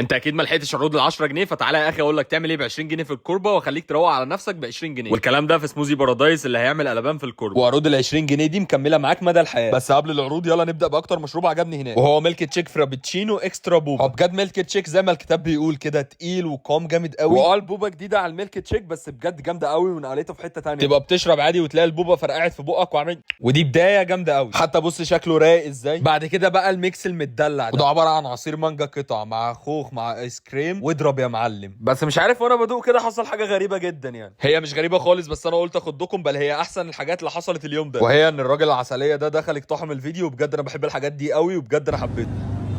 انت اكيد ما لحقتش عروض ال 10 جنيه، فتعالى يا اخي اقول لك تعمل ايه ب 20 جنيه في الكوربه واخليك تروق على نفسك ب 20 جنيه. والكلام ده في سموزي بارادايس اللي هيعمل قلبان في الكوربه. وعروض ال 20 جنيه دي مكملة معاك مدى الحياة. بس قبل العروض يلا نبدا باكتر مشروب عجبني هناك، وهو ميلك تشيك فرابتشينو اكسترا بوبا. هو بجد ميلك تشيك زي ما الكتاب بيقول كده تقيل وقام جامد قوي، وقال بوبا جديدة على الميلك تشيك بس بجد جامدة قوي ونقلته في حتة ثانية. تبقى بتشرب عادي وتلاقي البوبا فرقعت في بقك وعامل، ودي بداية جامدة قوي. حتى بص شكله رايق ازاي. بعد كده بقى ال mix المدلع ده، وده عبارة عن عصير مانجا قطع مع خوخ مع ايس كريم، واضرب يا معلم. بس مش عارف وانا بدوق كده حصل حاجة غريبة جدا، يعني هي مش غريبة خالص بس انا قلت اخدكم، بل هي احسن الحاجات اللي حصلت اليوم ده، وهي ان الراجل العسليه ده دخل اقتحم الفيديو. وبجد انا بحب الحاجات دي قوي وبجد انا حبيته.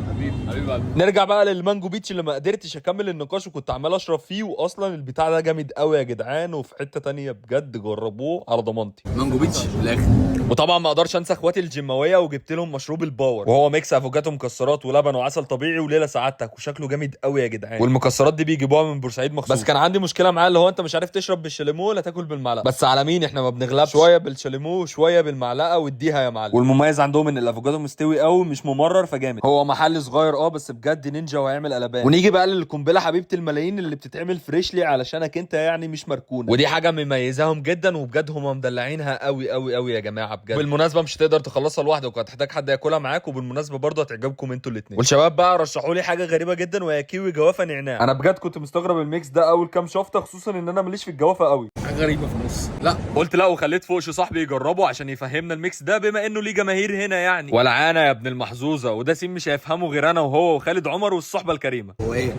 حبيبي حبيبي قلبي. نرجع بقى للمانجو بيتش اللي ما قدرتش اكمل النقاش وكنت عمال اشرب فيه، واصلا البتاع ده جامد قوي يا جدعان وفي حتة تانية بجد جربوه على ضمانتي. مانجو بيتش في الاخر. وطبعا ما اقدرش انسى اخواتي الجيماويه، وجبت لهم مشروب ال power، وهو mix افوكاتو مكسرات ولبن وعسل طبيعي وليلة سعادتك، وشكله جامد قوي يا جدعان. والمكسرات دي بيجيبوها من بورسعيد مخصوص. بس كان عندي مشكلة معاه اللي هو انت مش عارف تشرب بالشاليمو ولا تاكل بالمعلقه، بس على مين احنا ما بنغلبش، شوية بالشاليمو وشوية بالمعلقه واديها يا معلم. والمميز عندهم ان الافوكاتو مستوي قوي مش ممرر فجامد. هو محل صغير بس بجد نينجا وهيعمل قلبان. ونيجي بقى للقنبله حبيبه الملايين اللي بتتعمل freshly علشانك انت يعني مش مركونة، ودي حاجة مميزاهم جدا وبجد هم مدلعينها قوي قوي قوي يا جماعة بجد. بالمناسبة مش هتقدر تخلصها لوحدك وهتحتاج حد ياكلها معاك، وبالمناسبة برضه هتعجبكم انتوا الاثنين. والشباب بقى رشحوا لي حاجة غريبة جدا وهي كيوي جوافه نعناع. انا بجد كنت مستغرب ال mix ده اول كام شفطه، خصوصا ان انا ماليش في الجوافه قوي. حاجة غريبة في النص. لا قلت لا، وخليت فوقش صاحبي يجربه عشان يفهمنا ال mix ده بما انه ليه جماهير هنا يعني. ولعانه يا ابن المحظوظه، وده scene مش هيفهمه غير انا وهو وخالد عمر والصحبه الكريمة. هو ايه؟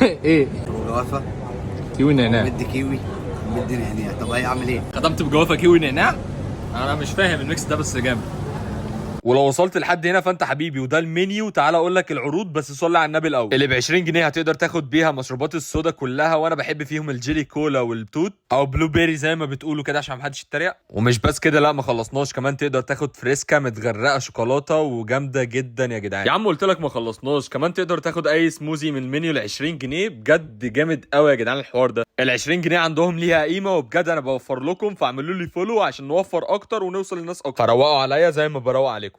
ايه؟ جوافه كيوي نعناع. مدي كيوي مدي نعناع. طب ايه اعمل ايه؟ خدمت بجوافه كيوي نعناع. انا مش فاهم ال mix ده بس جامد. ولو وصلت لحد هنا فانت حبيبي، وده المنيو. تعالى اقول لك العروض بس صلي على النبي الاول. اللي ب 20 جنيه هتقدر تاخد بيها مشروبات الصودا كلها، وانا بحب فيهم الجيلي كولا والتوت او blueberry زي ما بتقولوا كده عشان محدش يتريق. ومش بس كده، لا ما خلصناش، كمان تقدر تاخد فريسكا متغرقه شوكولاتة وجامده جدا يا جدعان. يا عم قلت لك ما خلصناش، كمان تقدر تاخد اي سموزي من المنيو ل 20 جنيه. بجد جامد قوي يا جدعان الحوار ده. ال 20 جنيه عندهم ليها قيمة، وبجد انا بوفر لكم، فاعملوا لي follow عشان نوفر اكتر ونوصل للناس اكتر. فروقوا عليا زي ما بروق عليكم.